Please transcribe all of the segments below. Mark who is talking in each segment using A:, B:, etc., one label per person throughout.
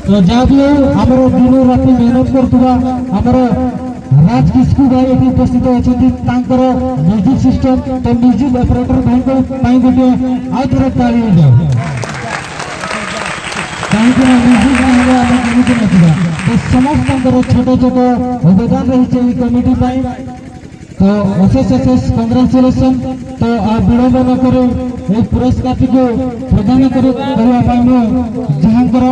A: ତ ଯାହା ବି ହଉ, ଆମର ଦିନ ରାତି ମେହନତ କରୁଥିବା ଆମର ରାଜ କିସ୍କୁ ଭାଇ ଏଠି ଉପସ୍ଥିତ ଅଛନ୍ତି, ତାଙ୍କର ମ୍ୟୁଜିକ୍ ସିଷ୍ଟମ। ତ ମ୍ୟୁଜିକ୍ ଅପରେଟର ଭାଇଙ୍କ ପାଇଁ ଗୋଟିଏ ଆଉ ଥରେ ତାଳି ହେଇଯାଉ, କାହିଁକି ନା ମ୍ୟୁଜିକ୍ ନହେଲେ ଆମେ କେମିତି ନାଚିବା? ତ ସମସ୍ତଙ୍କର ଛୋଟ ଛୋଟ ଅବଦାନ ରହିଛି ଏହି କମିଟି ପାଇଁ। ତ ଅଶେଷ ଅଶେଷ କଂଗ୍ରାଚୁଲେସନ। ତ ଆଉ ବିଳମ୍ବ ନ କରି ଏହି ପୁରସ୍କାରଟିକୁ ପ୍ରଦାନ କରିବା ପାଇଁ ମୁଁ ଯାହାଙ୍କର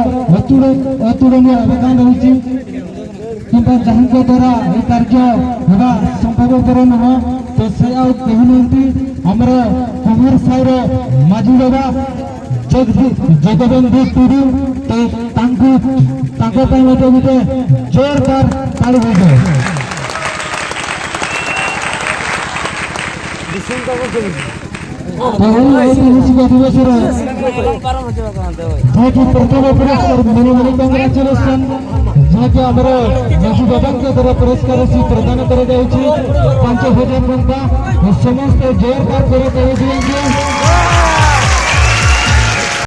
A: ଅତୁଳନୀୟ ଅବଦାନ ରହିଛି କିମ୍ବା ଯାହାଙ୍କ ଦ୍ୱାରା ଏହି କାର୍ଯ୍ୟ ହେବା ସମ୍ଭବପର ନୁହଁ, ତ ସେ ଆଉ କେହି ନୁହନ୍ତି, ଆମର କୁମାର ସାହିର ମାଝୀ ବାବା ଜଗବନ୍ଧୁ ଟୁଡୁ। ତ ତାଙ୍କ ପାଇଁ ମଧ୍ୟ ଗୋଟେ ଜୋରଦାର ତାଳି ହୋଇଯାଏ। ତ ଏହି ଐତିହାସିକ ଦିବସରେ ଯାହାକି ପ୍ରଥମ ପୁରସ୍କାର, ମେନି ମେନି କଂଗ୍ରାଚୁଲେସନ, ଯାହାକି ଆମର ମାଝୀ ବାବାଙ୍କ ଦ୍ୱାରା ପୁରସ୍କାର ରାଶି ପ୍ରଦାନ କରାଯାଉଛି 5000 ଟଙ୍କା। ସମସ୍ତେ ଜୋରଦାର କରି ତାଳି ଦିଅନ୍ତୁ।